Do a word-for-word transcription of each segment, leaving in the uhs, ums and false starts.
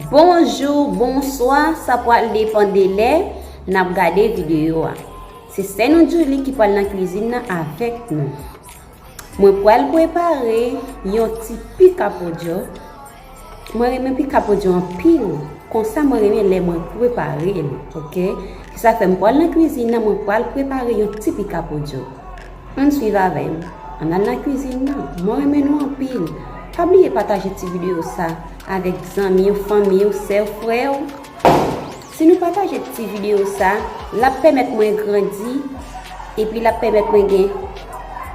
Bonjou, bonswa, sa pral depann de lè n ap gade videyo a. Se sè nou Julie ki pral nan kwizin nan avèk nou. Mwen pral prepare yon ti pika podyo. Mwen renmen pika podyo anpil. Konsa mwen renmen lè mwen prepare l, oke? Se sa fè m pral nan kwizin nan, mwen pral prepare yon ti pika podyo. Ann swiv avè m. Ann al nan kwizin nan. Mwen renmen nou anpil. Pa bliye pataje ti videyo sa avèk zanmi w, fanmi w, sè w, frè w. Si nou pataje ti videyo sa, l ap pèmèt mwen grandi, epi l ap pèmèt mwen gen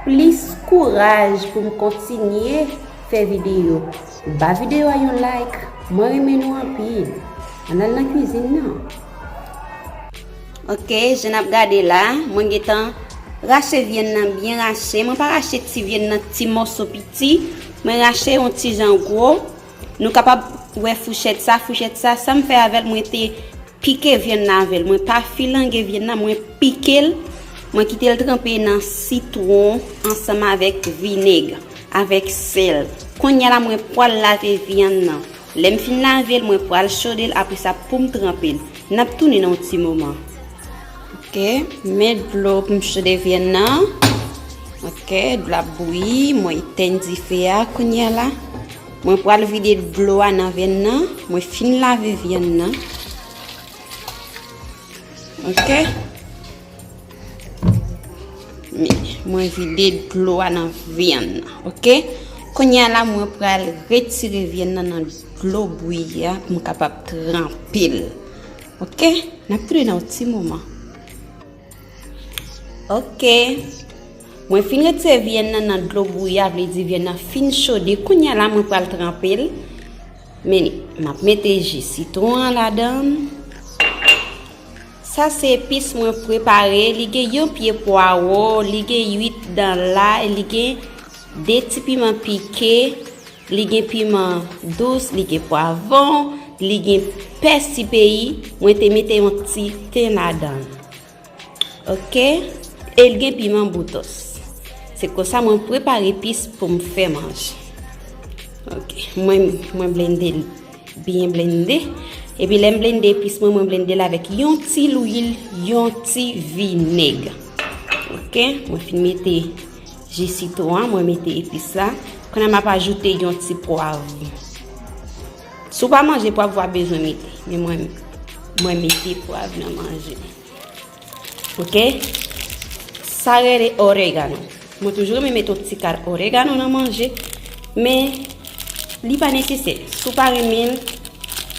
plis kouraj pou m kontinye fè videyo. Ba videyo a yon like. Mwen renmen nou anpil. Ann al nan kwizin nan. Oke, jan n ap gade la, mwen gentan rache vyann nan byen rache. Mwen pa rache ti vyann nan ti mòso piti. Mwen rache yon ti jan gwo. Nou kapab wè fouchèt sa, fouchèt sa, sa m fè avè l, mwen te pike vyann nan avè l. Mwen pa filange vyann nan, mwen pike l. Mwen kite l tranpe nan sitwon ansanm avèk vinèg, avèk sèl. Kounye a la, mwen pral lave vyann nan. Lè m fin lave l, mwen pral chode l, apre sa pou m tranpe l. N ap tounen nan yon ti moman. Oke, men dlo pou m chode vyann nan. Oke, dlo ap bouyi, mwen etèn dife a kounye a la. Mwen pral vide dlo a nan vyann nan. Mwen fin lave vyann nan. Oke. Men, mwen vide dlo a nan vyann nan. Oke. Kounye a la, mwen pral retire vyann nan nan dlo bouyi a pou m kapab tranpe l. Oke. N ap tounen nan yon ti moman. Oke. Mwen fin retire vyann nan nan dlo bouyi a, vle di vyann nan fin chode. Kounye a la, mwen pral tranpe l. Men, m ap mete ji sitwon an ladan l. Sa se epis mwen prepare. Li gen yon pye pwawo, li gen uit dan lay, li gen de ti piman pike, li gen piman dous, li gen pwavwon, li gen pèsi peyi. Mwen te mete yon ti ten ladan l. Oke? E l gen piman boutòs. Se konsa mwen prepare epis pou m fè manje. Oke. Mwen, mwen blende l byen blende. Epi lè m blende epis mwen, mwen blende l avèk yon ti lwil, yon ti vinèg. Oke? Mwen fin mete ji sitwon an, mwen mete epis la. Kounye a m ap ajoute yon ti pwav. Si w pa manje pwav, w pa bezwen mete. Men mwen, mwen mete pwav nan manje. Oke? Sa rele oregano. Mwen toujou renmen mete yon ti kal oregano nan manje, men li pa nesesè. Si w pa renmen l,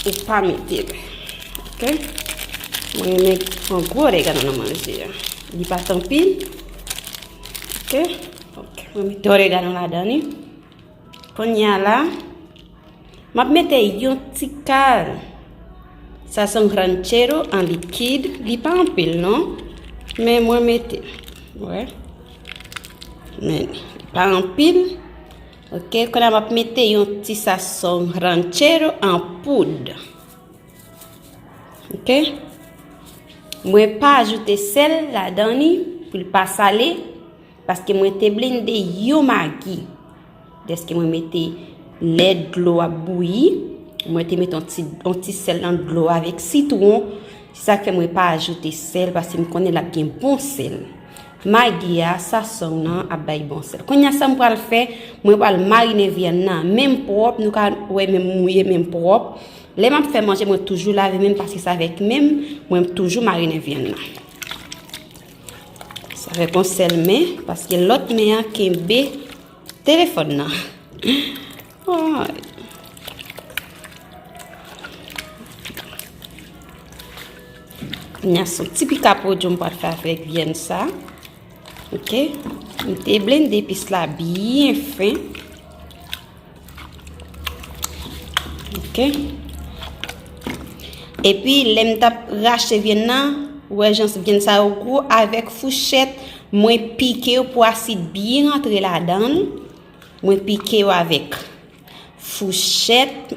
ou pa mete l. Oke? Mwen renmen yon gwo oregano nan manje a. Li pa t anpil. Oke? Oke. Mwen mete oregano ladan li. Kounye a la, m ap mete yon ti kal sazon ranchero an likid. Li pa anpil non, men mwen mete. Wè. Men li pa anpil. Oke, kounye a m ap mete yon ti sazon ranchero an poud. Oke. Mwen pa ajoute sèl ladan li pou l pa sale. Paske mwen te blende yon magi. Dèske mwen mete lè dlo ap bouyi, mwen te mete yon ti, yon ti sèl nan dlo avèk sitwon. Se sa k fè mwen pa ajoute sèl, paske m konnen l ap gen bon sèl. Magi a, sazon nan ap bay bon sèl. Kounye a sa m pral fè, mwen pral marinen vyann nan. Men m pwòp, nou ka wè men m mouye, men m pwòp. Lè m ap fè manje, mwen toujou lave men m, paske se avèk men m, mwen toujou marinen vyann nan. Sa fè yon sèl men, paske lòt men an kenbe telefòn nan. Ay. Kounye a se yon ti pika podyo m pral fè avèk vyann sa. Oke. M te blende epis la byen fen. Oke. Epi, lè m t ap rache vyann nan, ou wè jan vyann sa yo gwo, avèk fouchèt, mwen pike yo pou asid byen rantre ladan l. Mwen pike yo avèk fouchèt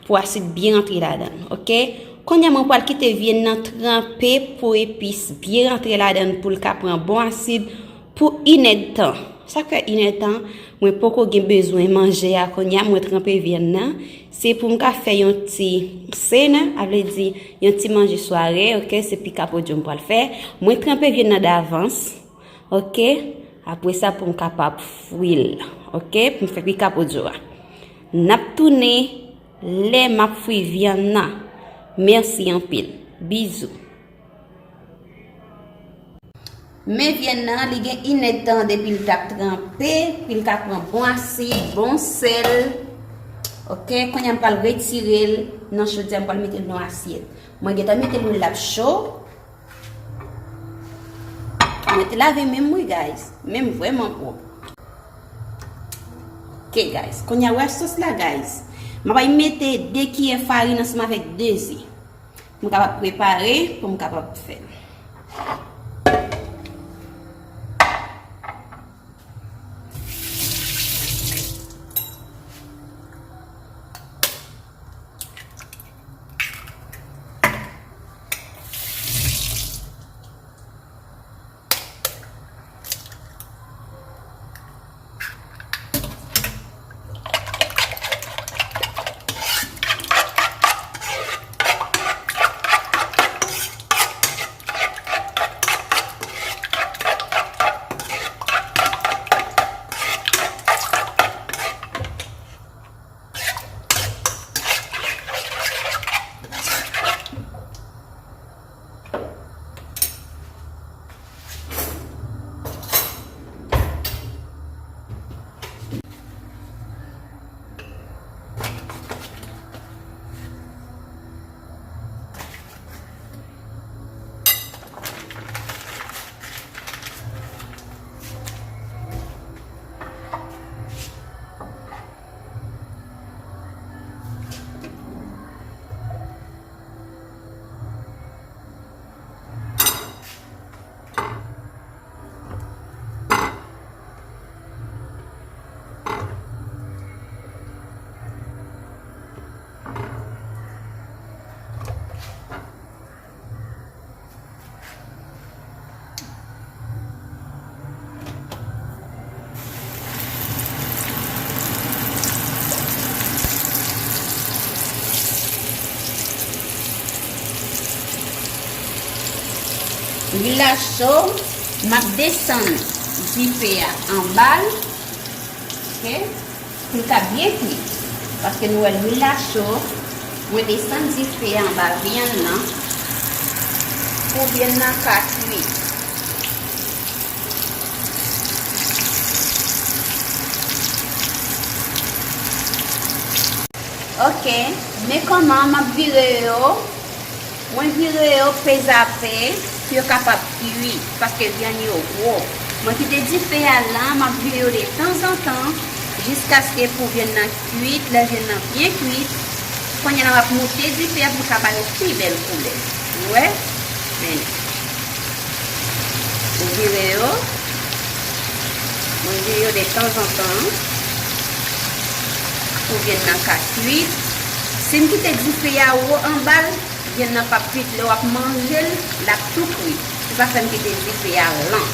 pou asid byen rantre ladan l. Oke. Kounye a, mwen pral kite vyann nan tranpe pou epis byen rantre ladan l pou l ka pran bon asid pou inèdtan. Sa fè inèdtan, mwen poko gen bezwen manje a kounye a, mwen tranpe vyann nan. Se pou m ka fè yon ti sena, a vle di yon ti manje sware, oke, se pika podyo m pral fè. Mwen tranpe vyann nan davans, oke, apre sa pou m kapab fri l, oke, pou m fè pika podyo a. N ap tounen lè m ap fri vyann nan. Mèsi anpil. Bizou. Men vyann nan, li gen inèdtan depi l t ap tranpe, pou l ka pran bon asid, bon sèl. Oke, kounye a m pral retire l nan chodyè, m pral mete l nan asyèt. Mwen gentan mete lwil la ap cho. Mwen te lave men m wi, guys. Men m vrèman pwòp. Oke, guys. Kounye a, wè sos la, guys. M ap mete de kiyè farin ansanm avèk de ze. Pou m kapab prepare, pou m kapab fè l. Lwil la cho, m ap desann dife a anba l, oke, pou l ka byen kwit. Paske nou wè lwil la cho, mwen desann dife a anba vyann nan, pou vyann nan ka kwit. Oke, men kòman m ap vire yo. Mwen vire yo pezapè pou yo kapab kwit, paske vyann yo gwo. Mwen kite dife a la, m ap vire yo de tanzantan, jiskaske pou vyann nan kwit. Lè vyann nan byen kwit, kounye a la m ap moute dife a pou m ka ba yo pi bèl koulè. Ou wè? Men. Mwen vire yo. Mwen vire yo de tanzantan. Pou vyann nan ka kwit. Si m kite dife a wo anba l, vyann nan p ap kwit. Lè w ap manje l, l ap tou kwit. Se sa fè m kite dife a lan.